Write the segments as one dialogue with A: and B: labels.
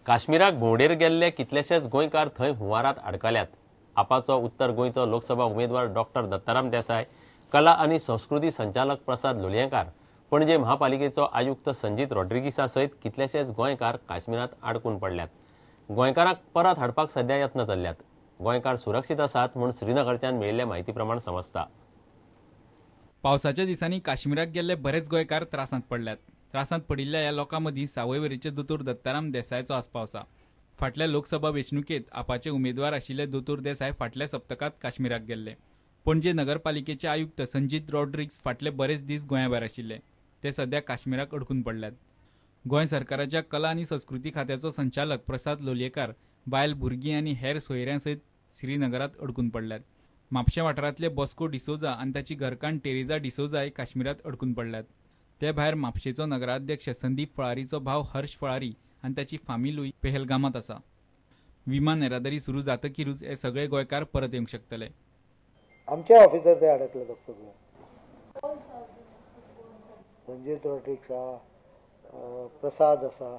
A: काश्मीराक भोंवडेर गेल्ले कितलेशेच गोंयकार थंय हुंवारात आडकल्यात. आपाचो उत्तर गोंयचो लोकसभा उमेदवार डॉक्टर दत्ताराम देसाय, कला आनी संस्कृती संचालक प्रसाद लोलयेंकार, पणजे महापालिकेचो आयुक्त संजीत रॉड्रिगीसा सयत कितलेशेच गोंयकार काश्मीरांत आडकून पडल्यात. गोंयकारांक परत हाडपाक सध्या यत्न चल्ल्यात. गोंयकार सुरक्षीत आसात म्हूण श्रीनगरच्यान मेळिल्ले म्हायती प्रमाण समजता.
B: पावसाच्या दिसांनी काश्मीराक गेल्ले बरेच गोंयकार त्रासांत पडल्यात. त्रासांत पडिल्ल्या ह्या लोकां मदीं सावयवेरेचे दोतोर दत्ताराम देसायचो आस्पाव आसा. फाटल्या लोकसभा वेंचणुकेंत आपाचे उमेदवार आशिल्ले दोतोर देसाय फाटल्या सप्तकांत काश्मीराक गेल्ले. पणजे नगरपालिकेचे आयुक्त संजीत रॉड्रिग्स फाटले बरेच दीस गोंया भायर आशिल्ले. ते सध्या काश्मीराक अडकून पडल्यात. गोंय सरकाराच्या कला आनी संस्कृती खात्याचो संचालक प्रसाद लोलयेकार बायल, भुरगीं आनी हेर सोयऱ्यां सयत श्रीनगरांत अडकून पडल्यात. म्हापशें वाठारांतले बॉस्को डिसोजा आनी ताची घरकान्न टेरेजा डिसोजाय काश्मीरांत अडकून पडल्यात. ते भायर म्हापशेचो नगराध्यक्ष संदीप फळारीचो भाव हर्ष फळारी आनी ताची फामिलूय पेहलगामांत आसा. विमान येरादारी सुरू जातकीरूच हे सगळे गोंयकार परत येवंक शकतले.
C: आमचे ऑफिसर ते अडकले सगळे, संजीत रॉड्रिग्स आसा, प्रसाद आसा.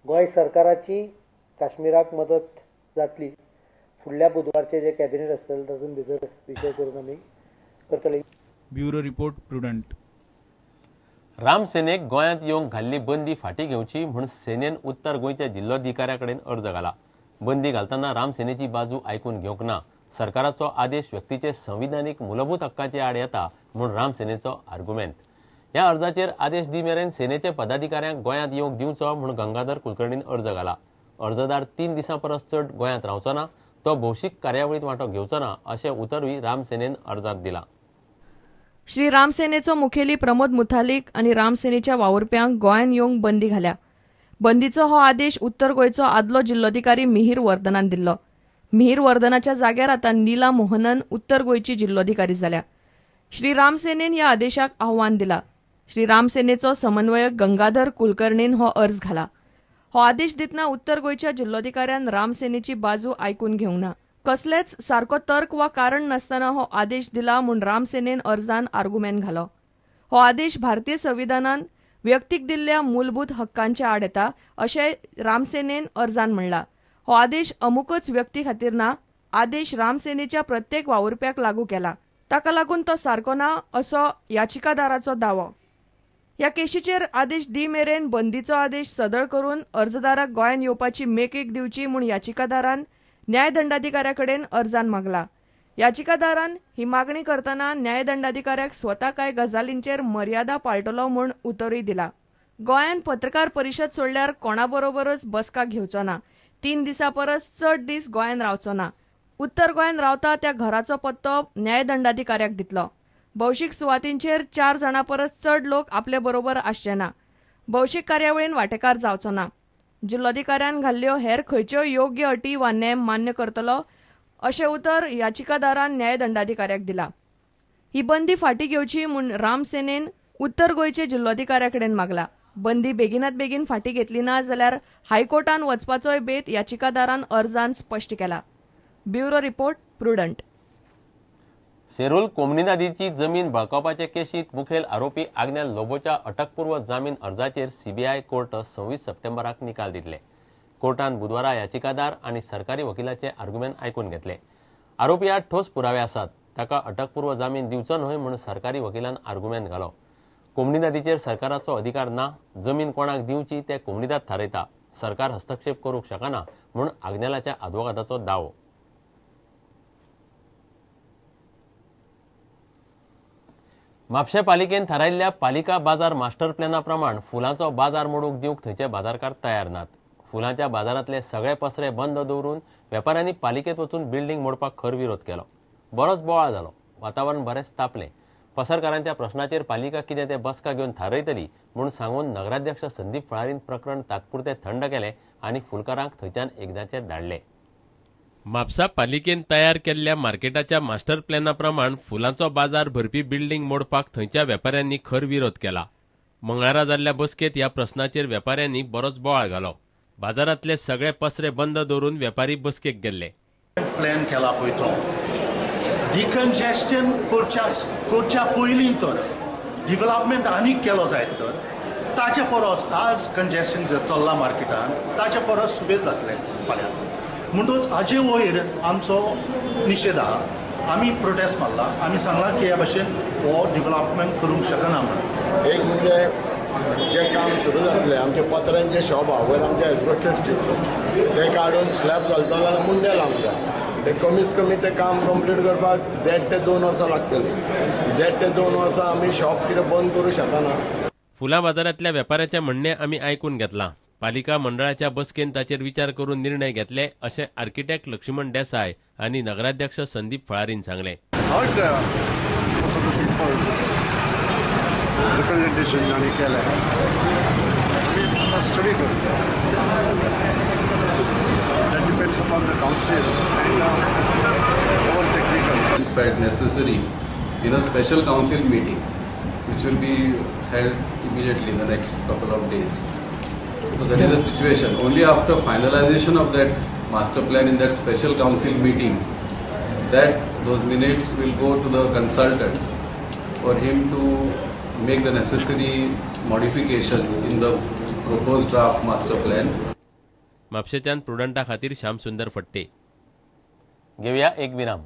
C: गोंय सरकाराची काश्मीराक मदत जातली. फुडल्या बुधवारचे जे कॅबिनेट आसतले तातूंत भितर विशय करून आमी करतले.
B: Bureau report, Prudent.
A: रामसेनेक गोंयांत येवंक घाल्ली बंदी फाटीं घेवची म्हूण सेनेन उत्तर गोंयच्या जिल्लोधिकाऱ्या कडेन अर्ज घाला. बंदी घालतना रामसेनेची बाजू आयकून घेवंक ना. सरकाराचो आदेश व्यक्तीचे संविधानीक मूलभूत हक्काचे आड येता म्हूण रामसेनेचो आर्गुमेंत. ह्या अर्जाचेर आदेश दी मेरेन सेनेचे पदाधिकाऱ्यांक गोंयांत येवंक दिवचो म्हूण गंगाधर कुलकर्णीन अर्ज घाला. अर्जदार 3 दिसां परस चड गोंयांत रावचो ना, तो भौशीक कार्यावळींत वांटो घेवचो ना अशें उतरूय रामसेनेन अर्जांत दिलां.
D: श्री रामसेनेचो मुखेली प्रमोद मुथालीक आनी रामसेनेच्या वावुरप्यांक गोंयांत येवंक बंदी घाल्या. बंदीचो हो आदेश उत्तर गोंयचो आदलो जिल्लोधिकारी मिहीर वर्धनान दिल्लो. मिहीर वर्धनाच्या जाग्यार आतां नीला मोहनन उत्तर गोंयची जिल्लोधिकारी जाल्या. श्री रामसेनेन ह्या आदेशाक आव्हान दिला. श्री रामसेनेचो समन्वयक गंगाधर कुलकर्णीन हो अर्ज घाला. हो आदेश दितना उत्तर गोंयच्या जिल्लोधिकाऱ्यान रामसेनेची बाजू आयकून घेवंक ना. कसलेच सारको तर्क वा कारण नासतना हो आदेश दिला म्हूण रामसेनेन अर्जान आर्गुमेंत घालो. हो आदेश भारतीय संविधानान व्यक्तीक दिल्ल्या मूलभूत हक्कांच्या आड येता अशें रामसेनेन अर्जान म्हणलां. हो आदेश अमुकच व्यक्ती खातीर ना, आदेश रामसेनेच्या प्रत्येक वावुरप्याक लागू केला, ताका लागून तो सारको ना असो याचिकादाराचो दावो. ह्या केशीचेर आदेश दी मेरेन बंदीचो आदेश सदळ करून अर्जदाराक गोंयांत येवपाची मेकळीक दिवची म्हूण याचिकादारान न्यायदंडाधिकाऱ्या कडेन अर्जान मागला. याचिकादारान ही मागणी करतना न्यायदंडाधिकाऱ्याक स्वता कांय गजालींचेर मर्यादा पाळटलो म्हूण उतरूय दिला. गोंयांत पत्रकार परिशद सोडल्यार कोणाबरोबरच बसका घेवचो ना. 3 दिसां परस चड दीस गोंयांत रावचो ना. उत्तर गोंयांत रावता त्या घराचो पत्तो न्यायदंडाधिकाऱ्याक दितलो. भौशीक सुवातींचेर 4 जाणां परस चड लोक आपले बरोबर आसचे ना. भौशीक कार्यावळीन वांटेकार जावचो ना. जिल्लोधिकाऱ्यान घाल्ल्यो हेर खंयच्यो योग्य अटी वा नेम मान्य करतलो अशें उतर याचिकादारान न्यायदंडाधिकाऱ्याक दिला. ही बंदी फाटीं घेवची म्हूण रामसेनेन उत्तर गोंयचे जिल्लोधिकाऱ्या कडेन मागला. बंदी बेगिनात बेगीन फाटीं घेतली ना जाल्यार हायकोर्टान वचपाचोय बेत याचिकादारान अर्जान स्पश्ट केला. Bureau report, Prudent.
A: Serul कोमनिदादीची जमीन बळकावपाचे केशींत मुखेल आरोपी आग्नेल लोबोच्या अटकपूर्व जामीन अर्जाचेर सीबीआय कोर्ट 26 सप्टेंबराक निकाल दितले. कोर्टान बुधवारा याचिकादार आनी सरकारी वकिलाचे आर्गुमेंत आयकून घेतले. आरोपी आड ठोस पुरावे आसात, ताका अटकपूर्व जामीन दिवचो न्हय म्हूण सरकारी वकिलान आर्गुमेंत घालो. कोमनिदादीचेर सरकाराचो अधिकार ना, जमीन कोणाक दिवची ते कोमनिदाद थारयता, सरकार हस्तक्षेप करूंक शकना म्हूण आग्नेलाच्या आदवोगादाचो दावो. म्हापशें पालिकेन थारायिल्ल्या पालिका बाजार मास्टर प्लॅना प्रमाण फुलांचो बाजार मोडूंक दिवंक थंयचे बाजारकार तयार नात. फुलांच्या बाजारांतले सगळे पसरे बंद दवरून वेपाऱ्यांनी पालिकेंत वचून बिल्डींग मोडपाक खर विरोध केलो. बरोच बोवाळ जालो, वातावरण बरेंच तापलें. पसरकारांच्या प्रश्नाचेर पालिका कितें ते बसका घेवन थारयतली म्हूण सांगून नगराध्यक्ष संदीप फळारीन प्रकरण तात्पुरतें थंड केलें आनी फुलकारांक थंयच्यान एकदांचे धाडले. म्हापसा पालिकेन तयार केल्ल्या मार्केटाच्या मास्टर प्लॅना प्रमाण फुलांचो बाजार भरपी बिल्डींग मोडपाक थंयच्या वेपाऱ्यांनी खर विरोध केला. मंगळारा जाल्ल्या बसकेंत ह्या प्रश्नाचेर वेपाऱ्यांनी बरोच बोवाळ घालो. बाजारांतले सगळे पसरे बंद दवरून वेपारी बसकेक गेल्ले.
E: प्लॅन केला पळय तो डिकंजेशन करच्या पयलीं तर डेव्हलपमेंट आनीक केलो जायत तर ताचे परस आज कंजेशन जे चल्लां मार्केटान ताचे परस सुबेज जातलें फाल्यां. म्हणटकच हाजे वयर आमचो निशेध आहा. आमी प्रोटेस्ट मारला, आमी सांगलां की ह्या भाशेन हो डिवलपमेंट करूंक शकना म्हणून.
F: एक म्हणजे जें काम सुरू जातलें आमचे पत्र्यांचे शॉप आहा वयर आमचे एस्बेस्टस शीट्स ते काडून स्लॅब घालतलो जाल्यार मुंडे लावंक जाय. ते कमीत कमी तें काम कंप्लीट करपाक 1.5 ते 2 वर्सां लागतलीं. 1.5 ते 2 वर्सां आमी शॉप कितें बंद करूं शकना.
A: फुलां बाजारांतल्या वेपाऱ्याचें म्हणणें आमी आयकून घेतलां. पालिका मंडळाच्या बसकेन ताचेर विचार करून निर्णय घेतले अशें आर्किटेक्ट लक्ष्मण देसाय आनी नगराध्यक्ष संदीप फळारीन सांगलें.
G: रिप्रेझेंटेशन आमी केलें, आमी आतां स्टडी करूं. That depends upon the council and our technical.
H: It's felt necessary in a special council meeting which will be held immediately in the next couple of days. So that is the situation. Only after finalization of that master plan in that special council meeting, that those minutes will go to the consultant for him to make the necessary modifications in the proposed draft master plan.
A: म्हापशेच्यान प्रुडंटा खातीर श्याम सुंदर फट्टे. घेवया एक विराम.